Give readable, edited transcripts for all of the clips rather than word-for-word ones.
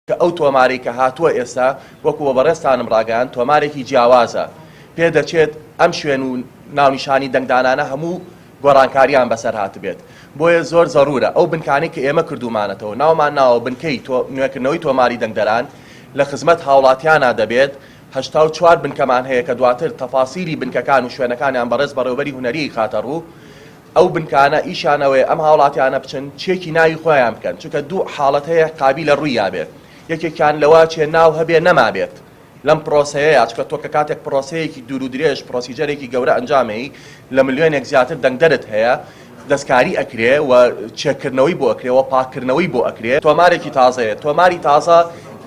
کە ئەو تۆمارەی کە هاتووە ئێستا وەکو بە بەڕێزتانم ڕاگەیاند تۆمارێکی جیاوازە، پێدەچێت ئەم شوێن و ناونیشانی دەنگدانانە هەموو گۆڕانکاریان بەسەر هاتبێت، بۆیە زۆر زەڕوورە ئەو بنکانەی کە ئێمە کردوومانەتەوە ناومان ناوە بنکەی نوێکردنەوەی تۆماری دەنگدەران لە خزمەت هاوڵاتیانا دەبێت، 84 بنکەمان هەیە کە دواتر تەفاسیلی بنکەکان و شوێنەکانیان بەڕێز بەڕێوەبەری هونەری ئەیخاتە ڕوو. ئەو بنکانە ئیشیان ئەوەیە ئەم هاوڵاتیانە بچن چێکی ناوی خۆیان بکەن چونکە دوو حاڵەت هەیە قابیلە ڕووی یابێ یەکێکیان لەوە چێ ناو هەبێ نەمابێت لەم پرۆسەیەیا چونکە تۆ کە کاتێک پرۆسەیەکی دوور و درێژ procedure ێکی گەورە ئەنجامەی لە ملیۆنێک زیاتر دەنگدەرت هەیە دەستکاری ئەکرێ و چێکردنەوەی بۆ ئەکرێ و پاککردنەوەی بۆ ئەکرێ تۆمارێکی تازەیە تۆماری تازە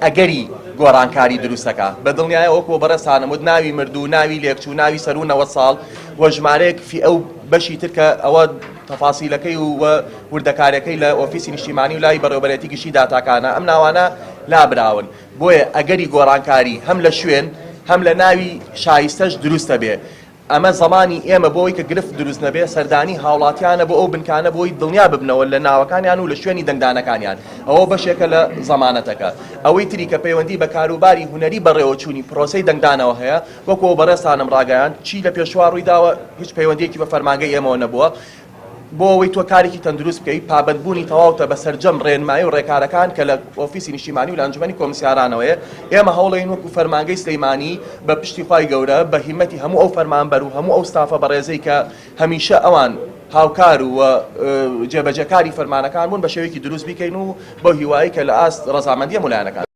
ئەگەری گۆڕانکاری دروستەکا بە دڵنیایەوە وەکو بەڕێزتانم وت ناوی مردوو ناوی لێکچوو ناوی سەروو 90 ساڵ و ژمارەیەک فیئە و بەشی تر کە ئەوە تەفاسیلەکەی و وردەکاریەکەی لە ئۆفیسی نیشتیمانی و لای بەڕێوەبەرێتی گشتی داتاکانە ئەم ناوانە لابراون بۆیە ئەگەری گۆڕانکاری هەم لە شوێن هەم لە ناوی شایستەش دروستە بێ ئەمە زەمانی ئێمە بۆی کە گرفت دروست نەبێ سەردانی هاوڵاتیانە بۆ ئەو بنکانە بۆی دڵنیا ببنەوە لە ناوەکانیان و لە شوێنی دەنگدانەکانیان ئەوە بەشێکە لە زەمانەتەکە ئەوەی تری کە پەیوەندی بە کاروباری هونەری بەڕێوەچوونی پرۆسەی دەنگدانەوە هەیە وەکو ئەو بەڕێزتانم ڕاگەیاند چی لە پێشوا ڕوویداوە هیچ پەیوەندیەکی بە فەرمانگەی ئێمەوە نەبووە بۆ ئەوەی تۆ کارێکی تەندروست بکەیت پابەندبوونی تەواوتە بە سەرجەم ڕێنمایی و ڕێکارەکان کە لە ئۆفیسی نیشتیمانی و لە ئەنجومەنی کۆمسیارانەوەیە ئێمە هەوڵین وەکو فەرمانگەی سلەیمانی بە پشتی خوای گەورە بە هیمەتی هەموو ئەو فەرمانبەر و هەموو ئەو ستافە بەڕێزەی کە هەمیشە ئەوان هاوکار و جێبەجێکاری فەرمانەکان بوون بە شێوەیەکی دروست بیکەین و بەو هیوایی کە لە ئاست ڕەزامەندی هەموو لایەنەکان.